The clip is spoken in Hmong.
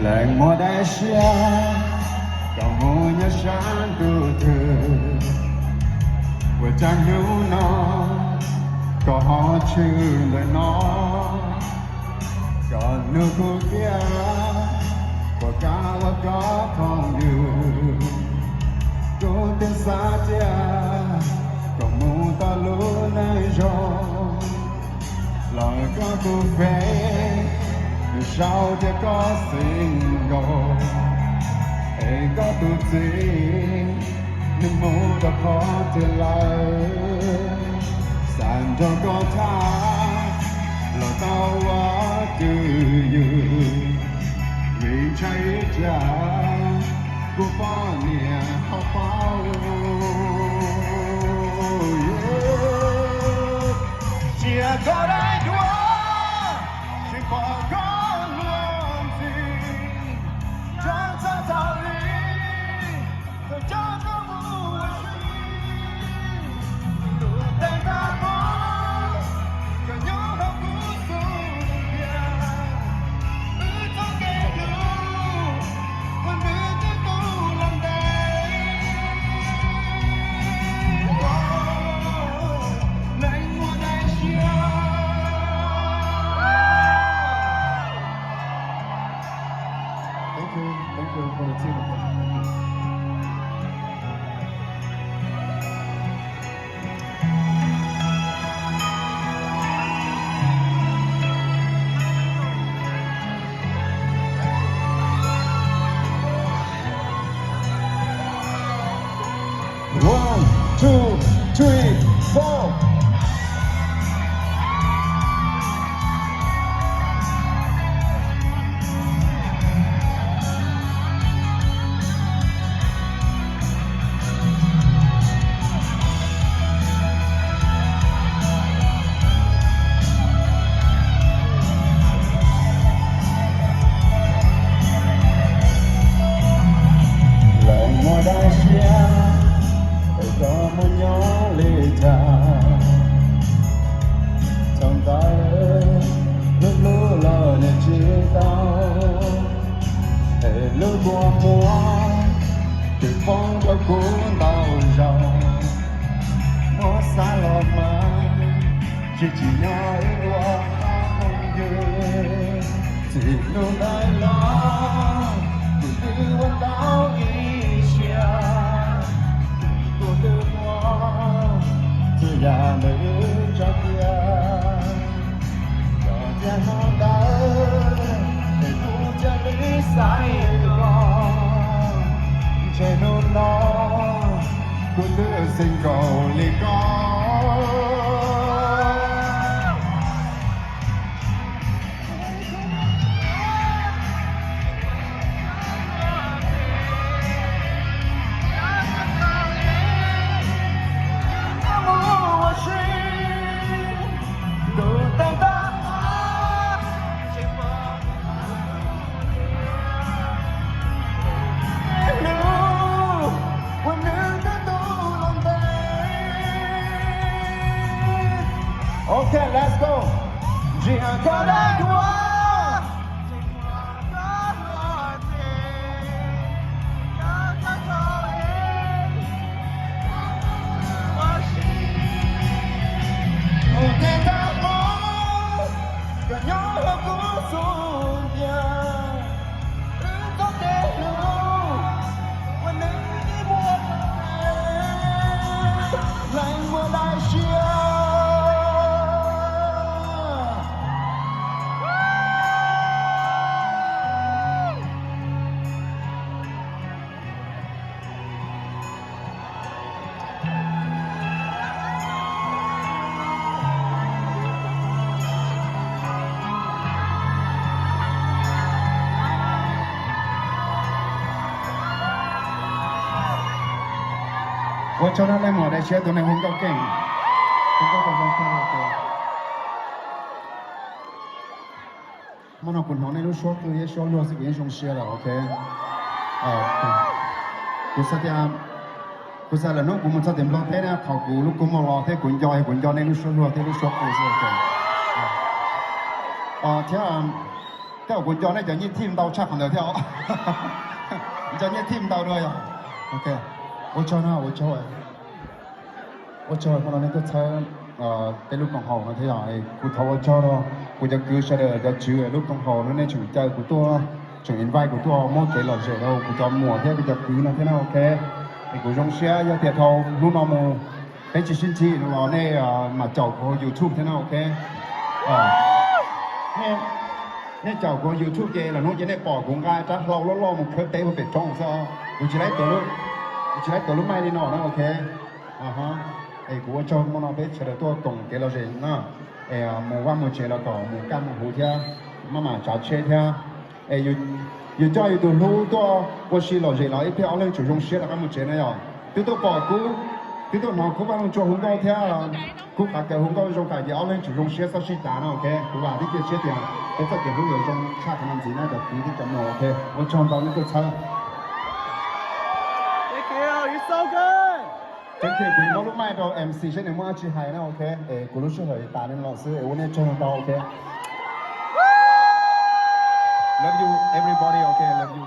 Leej muaj daim siab koj mus nyob sab ntuj twg, ua cas hnub no koj ho tshwm ntawm no. Koj nug kuv tias puas kam ua koj phooj ywg, kuv twb xav tias koj mus tau lub neej zoo. Los koj tus Face nws sau tias koj single, es koj tus txiv nws mus rau qhov twg lawm. Xav nrog koj tham los tau ua twj ywm, vim ntshai ib tsam kuv poj niam ho paub. Cia koj daim duab tsis pom koj luag ntxhi, nco txog thaum ub thaum coj koj mus ua si. Tus teej tag hmo koj nyob hauv kuv xub ntiag, wb txoj kev hlub ua nws twb tu los ntev. Leej muaj daim siab. Thank you, thank you for the team. One, two, three, four. Leej muaj daim siab es koj mus nyob li cas. Thaum ntawd lub hlub los niam tsis tau, es lub kua muag twb poob rau kuv ntau zaus. Muab xav los mas tsis tsim nyog wb ua phooj ywg. Txij hnub ntawd los kuv twb ua tau ib siab, kuv twb muab txhua yam ntawm wb tso tiag. Yog tias hnub ntawd es kuv cia li xaiv koj, ntshe hnub no kuv twb single li koj. Ok, let's go. Ntsia koj daim duab. Mus tej tag hmo, koj nyob hauv kuv xub ntiag. Wb txoj kev hlub ua nws ib muag leej muaj daim siab. Ua tsaug rau leej muam daim siab tus neeg hu nkauj keej. Hmo no kuv hnov nej lub suab qw thiab suab luag xwb kuv yeej zoo siab lawm, ok. Kuv xav tias, kuv xav lawm hnub kuv mus txog tim Nplog teb na, qhov kuv lub kua muag los thiab kuv nco, yog kuv nco nej lub suab luag thiab lub suab qw xwb, ok. Thiab Tej zaum kuv nco nej cov nyiaj thij ntau tshaj qhov ntawd thiab os. Nco nyiaj thij ntau dua yog. Ok, ua tsaug no, ua tsaug. Ua tsaug hmo no nej tuaj txhawb peb lub koom haum no thiab yog. Kuv thov ua tsaug rau kuv cov kwv sawv daws, cov tswv lub koom haum no nej tseem caw kuv tuaj, tseem invite kuv tuaj muab kev lom zem rau kuv cov muam thiab kuv cov kwv no thiab na, ok. Es kuv zoo siab yog tias dhau hnub no mus peb tsis sib ntsib no los nej mam caum kuv hauv YouTube thiab na, ok. Nej caum kuv hauv YouTube ces lwm hnub ces nej pom kuv nqa rab hlau loj loj mus khawb teb hauv pem roob xwb. Kuv tsis laib tuav lub, kuv tsis laib tuav lub maij li no na, ok. Es kuv ua tsaug hmo no peb sawv daws tuaj koom kev lom zem na. Es mus vaj mus tsev los kom mus kaj mus huv thiab, maj mam tsav tsheb thiab. Es yus coj yus tus hlub tuaj ua si lom zem los ib pliag ob leeg tsum zoo siab rov qab mus tsev na yog. Twb tuaj pom Kub, twb tuaj hnov Kub Vaj Looj Tsua hu nkauj thiab Kub Qav Kaws hu nkauj zoo tas ces ob leeg tsum zoo siab txhob sib cav no, ok. Kuv vam thiab cia siab tias peb txoj kev hlub yuav zoo tshaj qhov no ntxiv na cov kwv thiab cov muam, ok. Ua tsaug ntau nej tuaj txhawb. Thank you, kuv yuav muab lub maij rau MC seb nws muaj dab tsi hais na, ok. Es kuv lub sij hawm tas li no xwb es ua nej tsaug ntau, ok. Love you everybody, ok, love you.